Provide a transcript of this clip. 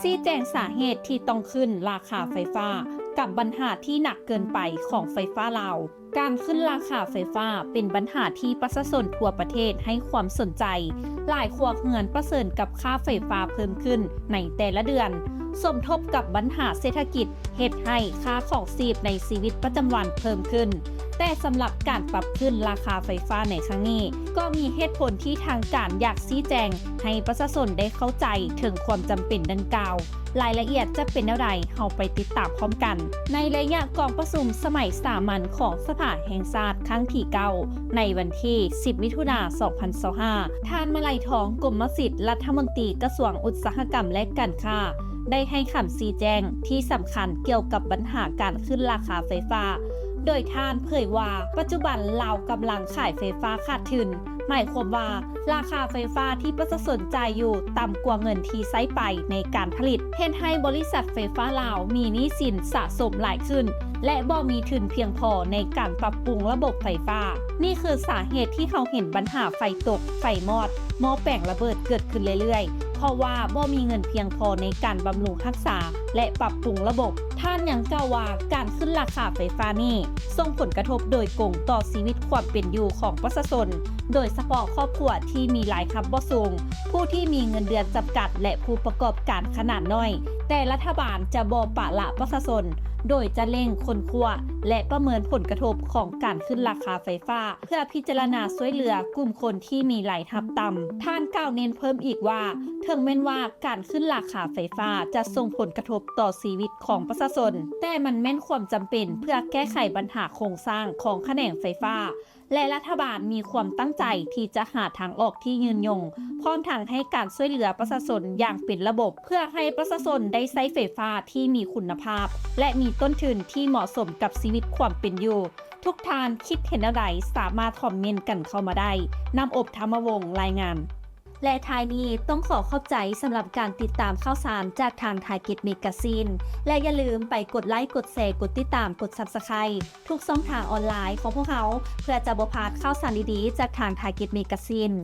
ຊີ້ແຈງສາເຫດທີ່ຕ້ອງຂຶ້ນລາຄາໄຟຟ້າ ກັບບັນຫາທີ່ໜັກເກີນໄປຂອງໄຟຟ້າລາວ. ການຂຶ້ນລາຄາໄຟຟ້າເປັນບັນຫາທີ່ປະຊາຊົນທົ່ວປະເທດໃຫ້ຄວາມສົນໃຈ. ຫຼາຍຄົວເຮືອນປະເຊີນກັບຄ່າໄຟຟ້າເພີ່ມຂຶ້ນໃນແຕ່ລະເດືອນ, ສົມທົບກັບບັນຫາເສດຖະກິດ ເຮັດໃຫ້ຄ່າຂອງຊີບໃນຊີວິດປະຈຳວັນເພີ່ມຂຶ້ນ. ແຕ່ສຳລັບການປັບຂຶ້ນລາຄາໄຟຟ້າໃນຄັ້ງນີ້ ກໍມີເຫດຜົນທີ່ທາງການຢາກຊີ້ແຈງໃຫ້ປະຊາຊົນໄດ້ເຂົ້າໃຈເຖິງຄວາມຈຳເປັນດັ່ງກ່າວ. ລາຍລະອຽດຈະເປັນແນວໃດ, ເຮົາໄປຕິດຕາມພ້ອມກັນ. ໃນໄລຍະກອງປະຊຸມສະໄໝສາມັນຂອງສະພາແຫ່ງຊາດຄັ້ງທີເກົ້າ ໃນວັນທີສິບ ມິຖຸນາ ສອງພັນຊາວຫ້າ, ທ່ານ ມະໄລທອງ ກົມມະສິດ ລັດຖະມົນຕີກະຊວງອຸດສາຫະກຳ ແລະ ການຄ້າ ໄດ້ໃຫ້ຄຳຊີ້ແຈງທີ່ສຳຄັນກ່ຽວກັບບັນຫາການຂຶ້ນລາຄາໄຟຟ້າ, ໂດຍທ່ານເຜີຍວ່າ ປັດຈຸບັນລາວກຳລັງຂາຍໄຟຟ້າຂາດທຶນ, ໝາຍຄວາມວ່າລາຄາໄຟຟ້າທີ່ປະຊາຊົນຈ່າຍຢູ່ຕ່ຳກວ່າເງິນທີ່ໃຊ້ໄປໃນການຜະລິດ, ເຮັດໃຫ້ບໍລິສັດໄຟຟ້າລາວມີໜີ້ສິນສະສົມຫຼາຍຂຶ້ນ ແລະ ບໍ່ມີທຶນພຽງພໍໃນການປັບປຸງລະບົບໄຟຟ້າ. ນີ້ຄືສາເຫດທີ່ເຮົາເຫັນບັນຫາໄຟຕົກ, ໄຟມອດ, ໝໍ້ແປງລະເບີດເກີດຂຶ້ນເລື້ອຍໆ, ເພາະວ່າບໍ່ມີເງິນພຽງພໍໃນການບຳລຸງຮັກສາ ແລະ ປັບປຸງລະບົບ. ທ່ານຍັງກ່າວວ່າ ການຂຶ້ນລາຄາໄຟຟ້ານີ້ສົ່ງຜົນກະທົບໂດຍກົງຕໍ່ຊີວິດຄວາມເປັນຢູ່ຂອງປະຊາຊົນ, ໂດຍສະເພາະຄອບຄົວທີ່ມີລາຍຮັບບໍ່ສູງ, ຜູ້ທີ່ມີເງິນເດືອນຈຳກັດ ແລະ ຜູ້ປະກອບການຂະໜາດນ້ອຍ. ແຕ່ລັດຖະບານຈະບໍ່ປະລະປະຊາຊົນ, ໂດຍຈະເລັ່ງຄົ້ນຄວ້າ ແລະ ປະເມີນຜົນກະທົບຂອງການຂຶ້ນລາຄາໄຟຟ້າ ເພື່ອພິຈາລະນາຊ່ວຍເຫຼືອກຸ່ມຄົນທີ່ມີລາຍຮັບຕ່ຳ. ທ່ານກ່າວເນັ້ນເພີ່ມອີກວ່າ ເຖິງແມ່ນວ່າການຂຶ້ນລາຄາໄຟຟ້າຈະສົ່ງຜົນກະທົບຕໍ່ຊີວິດຂອງປະຊາຊົນ, ແຕ່ມັນແມ່ນຄວາມຈຳເປັນເພື່ອແກ້ໄຂບັນຫາໂຄງສ້າງຂອງຂະແໜງໄຟຟ້າ ແລະ ລັດຖະບານມີຄວາມຕັ້ງໃຈທີ່ຈະຫາທາງອອກທີ່ຍືນຍົງ, ພ້ອມທັງໃຫ້ການຊ່ວຍເຫຼືອປະຊາຊົນຢ່າງເປັນລະບົບ ເພື່ອໃຫ້ປະຊາຊົນໄດ້ໃຊ້ໄຟຟ້າທີ່ມີຄຸນນະພາບ ແລະ ມີຕົ້ນທຶນທີ່ເໝາະສົມກັບຊີວິດຄວາມເປັນຢູ່. ທຸກທ່ານຄິດເຫັນແນວໃດ ສາມາດຄອມເມັນກັນເຂົ້າມາໄດ້. ນ້ຳອົບ ທຳມະວົງ ລາຍງານ. ແລະ ທ້າຍນີ້ຕ້ອງຂໍຂອບໃຈສຳລັບການຕິດຕາມຂ່າວສານຈາກທາງ Target Magazine ແລະ ຢ່າລືມໄປກົດໄລ, ກົດແຊ, ກົດຕິດຕາມ, ກົດ Subscribe ທຸກຊ່ອງທາງອອນລາຍຂອງພວກເຮົາ ເພື່ອຈະບໍ່ພາດຂ່າວສານດີໆຈາກທາງ Target Magazine.